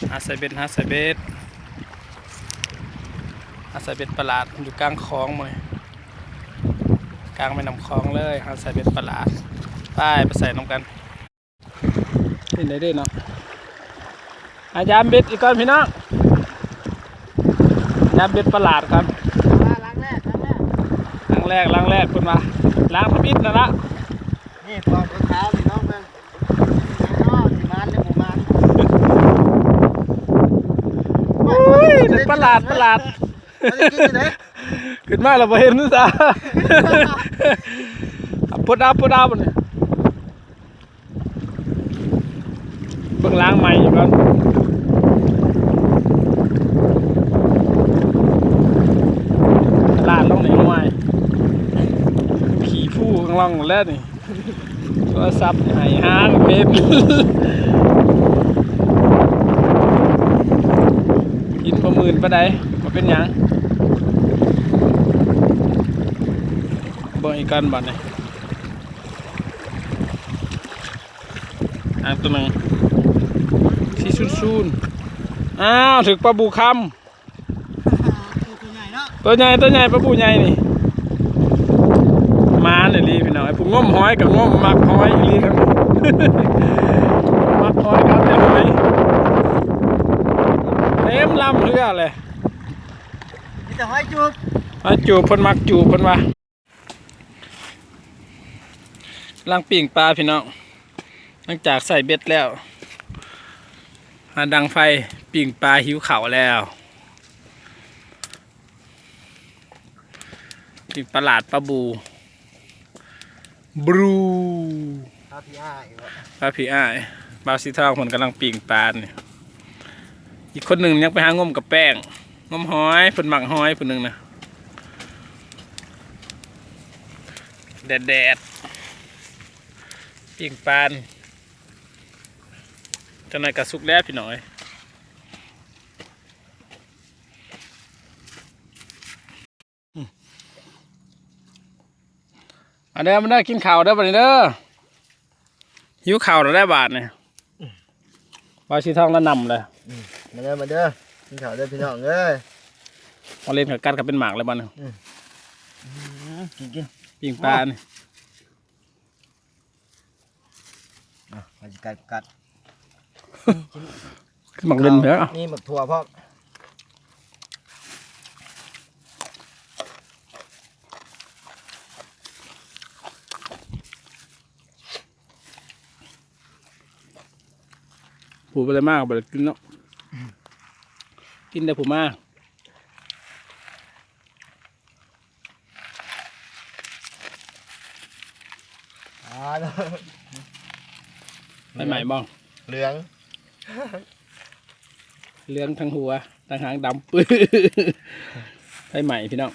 ຫາໃສ່ເບັດ ຫາໃສ່ເບັດ ຫາໃສ່ເບັດປະຫຼາດຢູ່ກາງຂອງມື້ນີ້ ກາງແມ່ນ້ຳຂອງເລີຍ ຫາໃສ່ເບັດປະຫຼາດ. ໄປ ໄປໃສ່ນຳກັນ. ເຫັນໄດ້ເດ້ເນາະ ອາ ຍາມເບັດອີກກ່ອນພີ່ນ້ອງ ຍາມເບັດປະຫຼາດກ່ອນ. ລ້າງແລກ ລ້າງແລກ ລ້າງແລກ ລ້າງແລກເພິ່ນວ່າ ລ້າງທຳອິດນັ້ນລະ. ນີ້ປອມຂາວໆ ພີ່ນ້ອງເບິ່ງ ຊິມານຫຼືບໍ່ມານ. ໂອ້ຍ ເປັນປະຫຼາດ ປະຫຼາດ ມັນຈະກິນຢູ່ໃດ? ຂຶ້ນມາແລ້ວບໍ່ເຫັນຊະ ປົດເອົາ ປົດເອົາບັດນີ້. ເບິ່ງລ້າງໃໝ່ກ່ອນ ຕະຫຼາດລົງໃນຫ້ວຍ ຂີ້ພູຂ້າງລ່ອງແລ້ວນີ້ ໂທລະສັບໃຫ້ຫາເປັນ ກິນບໍ່ມື່ນປານໃດ ບໍ່ເປັນຫຍັງ. ເບິ່ງອີກກ່ອນບັດນີ້. ອ່າ ຕົວໜຶ່ງ ສີ່ສູນສູນ ອ້າວ ຖືກປາບູຄຳ ໂຕໃຫຍ່ເນາະ ໂຕໃຫຍ່ ໂຕໃຫຍ່ ປາບູໃຫຍ່ນີ້ ມານອີ່ຫຼີພີ່ນ້ອງ. ຜູ້ງົມຫອຍກໍງົມ ມັກຫອຍອີ່ຫຼີ ຄັນມັກຫອຍກໍເອົາແຕ່ຫອຍ ເຕັມລຳເຮືອເລີຍ ມີແຕ່ຫອຍຈູບ ຫອຍຈູບ ເພິ່ນມັກຈູບ ເພິ່ນວ່າ. ກຳລັງປີ້ງປາພີ່ນ້ອງ ຫຼັງຈາກໃສ່ເບັດແລ້ວ ຫາດັງໄຟປີ້ງປາ ຫິວເຂົ້າແລ້ວ ປີ້ງປາຫຼາດ ປາບູ ບຣູ ປາພີ່ອ້າຍ ປາພີ່ອ້າຍ ບ່າວສີທອງເພິ່ນກຳລັງປີ້ງປານີ້. ອີກຄົນໜຶ່ງຍັງໄປຫາງົມກະແປ້ງ ງົມຫອຍ ເພິ່ນມັກຫອຍຜູ້ໜຶ່ງນະ. ແດດໆ ປີ້ງປານີ້ ຈັກໜ້ອຍກະສຸກແລ້ວພີ່ນ້ອງເອີຍ. ມາເດີ ມາເດີ ກິນເຂົ້າເດີບັດນີ້ເດີ ຫິວເຂົ້າແລ້ວບາດນີ້ ບ່າວສີທອງລະນຳເລີຍ. ອືມ ມາເດີ ມາເດີ ກິນເຂົ້າເດີພີ່ນ້ອງເອີຍ. ມາເຫຼັ້ນກັບກັດກັບເປັນໝາກເລີຍບັດນີ້. ອືມ ກິນໆ ປີ້ງປານີ້. ອ່ະ ໃຫ້ຊິກັດ ກັດ ຄືໝາກເຫຼັ້ນແທ້ ມີໝາກຖົ່ວພ້ອມ. ຜູ້ບໍ່ໄດ້ມາກໍບໍ່ໄດ້ກິນເນາະ ກິນແຕ່ຜູ້ມາ. ອ່າ ໄຟໄໝ້ບໍ່? ເຫຼືອງ ເຫຼືອງທັງຫົວ ທັງຫາງດຳປຶ້ ໄຟໄໝ້ພີ່ນ້ອງ.